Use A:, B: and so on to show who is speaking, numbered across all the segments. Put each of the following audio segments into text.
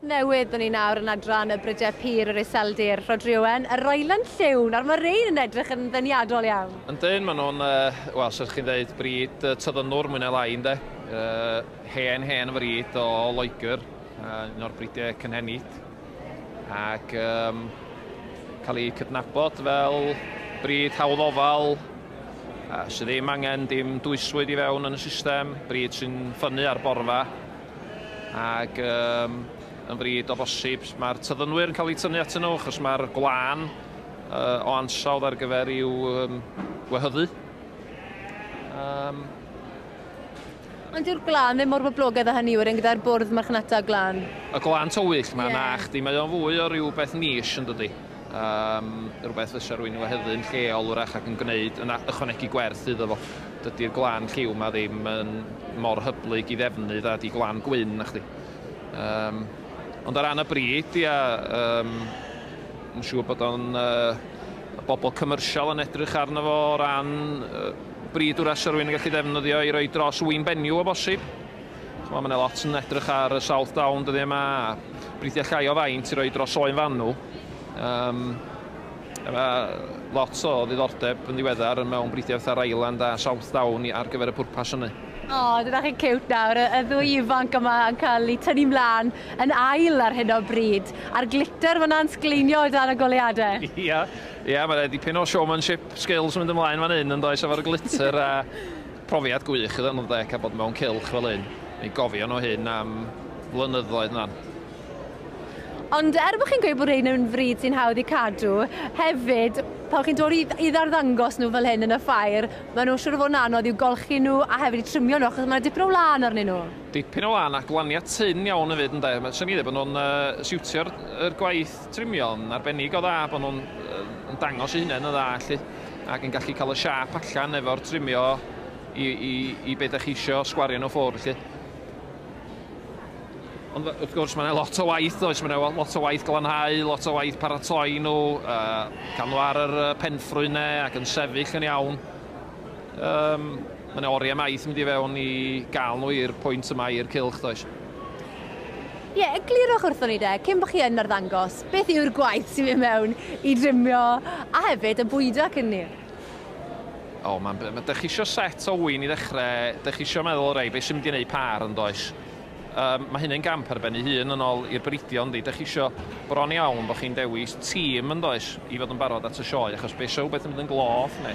A: Newydd o'n ni nawr yn adran y brydiau pur yr Iseldir, Rhodri Owen, y Ryland lliw. Nawr mae rhein yn edrych yn ddeniadol iawn.
B: Yndyn, maen nhw'n, wel, sef chi'n dweud, brid tyddynwr mwy na lai, ynde. Hen, hen frid o Loegr, un o'r bridiau cynhenid. Ac cael ei cydnabod fel brid hawdd ofal, sydd ddim angen dim dwysfwyd i fewn yn y system, brid sy'n ffynnu ar borfa, ac yn fryd o bosib mae'r tyddynwyr yn cael eu tynnu atyn nhw achos mae'r gwlân o ansawdd ar gyfer i'w wehyddu.
A: Ond yw'r gwlân ddim mor boblogaidd â hynny wedyn gyda'r bwrdd marchnata gwlân?
B: Y gwlân tywyll ma, na chdi, mae o'n fwy o ryw beth niche yn dydi. Rhywbeth fysa rhywun i'w wehyddu'n lleol wrach ac yn gwneud, yn ychwanegu gwerth iddo fo. Dydy'r gwlân lliw ma ddim yn mor hyblyg i ddefnydd a di gwlân gwyn na chdi. Ond ar ran y brid, ia, yn siŵr bod o'n bobl commercial yn edrych arno fo o ran brid wrach sy'n rhywun yn gallu ddefnyddio i roi dros wyn benyw o bosib. Mae yna lot yn edrych ar y South Down dyddiau yma, a bridiau llai o faint i roi dros oen fanw. Mae lot o ddiddordeb yn ddiweddar mewn bridiau fatha Ryland a South Down ar gyfer y pwrpas hynny.
A: O, dyna chi cute nawr, y ddwy ifanc yma yn cael eu tynnu mlaen yn ail ar hyn o bryd, a'r glitter fyna'n sgleinio o dan y goleuadau.
B: Ia, ia, mae'n dipyn o showmanship skills yn mynd ymlaen fan hyn yn does efo'r glitter a profiad gwych iddyn nhw de, cael bod mewn cylch fel hyn. Mi gofio nhw hyn am flynyddoedd na'n.
A: Ond er bod chi'n gweud bod rhein yn fryd sy'n hawdd i cadw, hefyd, pan chi'n dod i ddarddangos nhw fel hyn yn y ffair, maen nhw'n siŵr o fod yn anodd i'w golchi nhw a hefyd i trimio nhw, achos mae'n dipyn o wlân arnyn nhw.
B: Dipyn o wlân a glaniad tynn iawn hefyd, ynde. Swn i ddweud bod nhw'n siwtio'r gwaith trimio'n arbennig o dda, bod nhw'n yn dangos eu hunain yn dda, lly, ac yn gallu cael y siâp allan efo'r trimio i be dach chi isio sgwario nhw ffwrdd, lly. Ond wrth gwrs mae yna lot o waith does, mae yna lot o waith glanhau, lot o waith paratoi nhw, cael nhw ar yr penffrwynau ac yn sefyll yn iawn. Mae yna oriau maith yn mynd i fewn i gael nhw i'r pwynt yma, i'r cylch does.
A: Ie, yeah, eglurwch wrthon ni de, cyn bod chi yn arddangos, beth yw'r gwaith sy'n mynd mewn i drimio a hefyd y bwydo cyn ni?
B: O, dych chi isio set o wyn i ddechrau, dych chi isio meddwl, rei, beth sy'n mynd i wneud par yn does? Mae hynny'n gamp ar ben ei hun yn ôl i'r bridio, yndi. Dych chi isio bron iawn bod chi'n dewis tîm yn does i fod yn barod at y sioe, achos be sy'n rhywbeth yn mynd yn gloff, neu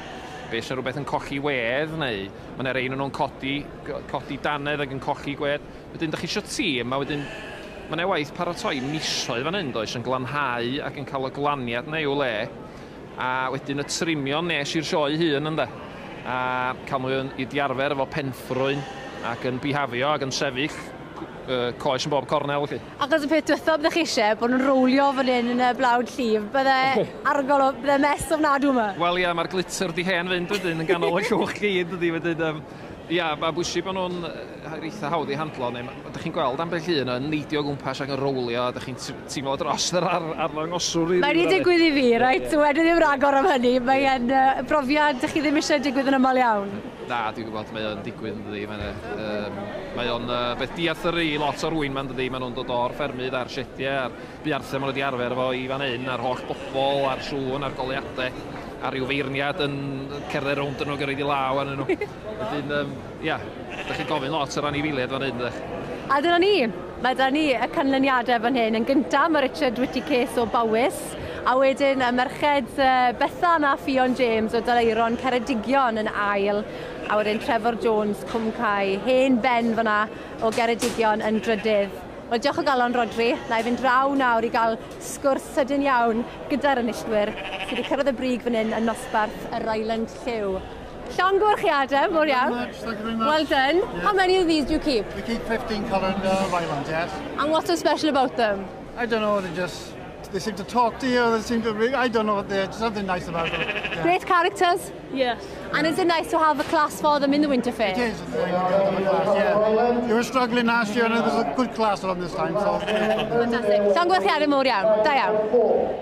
B: be sy'n rhywbeth yn colli wedd, neu mae yna rei nhw'n codi dannedd ac yn colli gwedd. Wedyn, dych chi isio tîm, a wedyn mae yna waith paratoi misoedd fan hyn, does, yn glanhau ac yn cael y glaniad neu i'w le, a wedyn y trimio nes i'r sioe hun, ynde, a cael nhw i diarfer efo penffrwyn ac yn bihafio ac yn sefyll coes yn bob cornel, felly.
A: Achos y peth diwethaf byddech chi eisiau, bod nhw'n rowlio fan hyn yn y blawd llif, bydde argol o, bydde mess ofnadw yma.
B: Wel ia, mae'r glitter di hen fynd wedyn yn ganol y llwch gyd, dydi, wedyn. Ia, mae'n bwysig bod nhw'n eitha hawdd i handlo, neu ydych chi'n gweld ambell un yn neidio o gwmpas ac yn rowlio, ydych chi'n teimlo dros yr arddangoswr.
A: Mae wedi digwydd i fi, reit? Yeah. Wedyn ddim ragor am hynny, mae'n brofiad ydych chi ddim eisiau digwydd yn aml iawn.
B: Na, dwi'n gwybod, mae o'n digwydd yn dydi. Mae o'n beth diarth i lot o'r wyn ma'n dydi. Maen nhw'n dod o'r ffermydd a'r siediau a'r buarthau maen nhw wedi arfer efo i fan hyn, a'r holl bobl, a'r sŵn, a'r goleuadau, a ryw feirniad yn cerdded rownd yn nhw, gyrraedd i law arnyn nhw. Wedyn, ia, ydych chi'n gofyn lot o'r anifeiliaid fan hyn, ydych.
A: A dyna ni, mae da ni y canlyniadau fan hyn. Yn gyntaf, mae Richard Whitty-Case o Bowys, a wedyn y merched Bethan a Ffion James o Daleiron Ceredigion yn ail, a wedyn Trevor Jones, Cwmcae, hen ben fyna o Geredigion yn drydydd. Wel, diolch o galon, Rodri. Na i fynd draw nawr i gael sgwrs sydyn iawn gyda'r enillwyr sydd wedi cyrraedd y brig fan hyn yn nosbarth y Ryland Lliw. Llongyfarchiadau, mor iawn.
C: Thank you very much.
A: Well done.
C: Yeah.
A: How many of these do you keep?
C: We keep 15 coloured Rylands, yes.
A: And what's so special about them?
C: I don't know, they seem to talk to you, they seem to, I don't know, there's something nice about them. Yeah.
A: Great characters?
D: Yes.
A: And is it nice to have a class for them in the winter fair?
C: It is, it's very good to have a class, yeah. You were struggling last year and it was a good class on this time, so...
A: Fantastic. Llongyfarchiadau mawr iawn. Da iawn.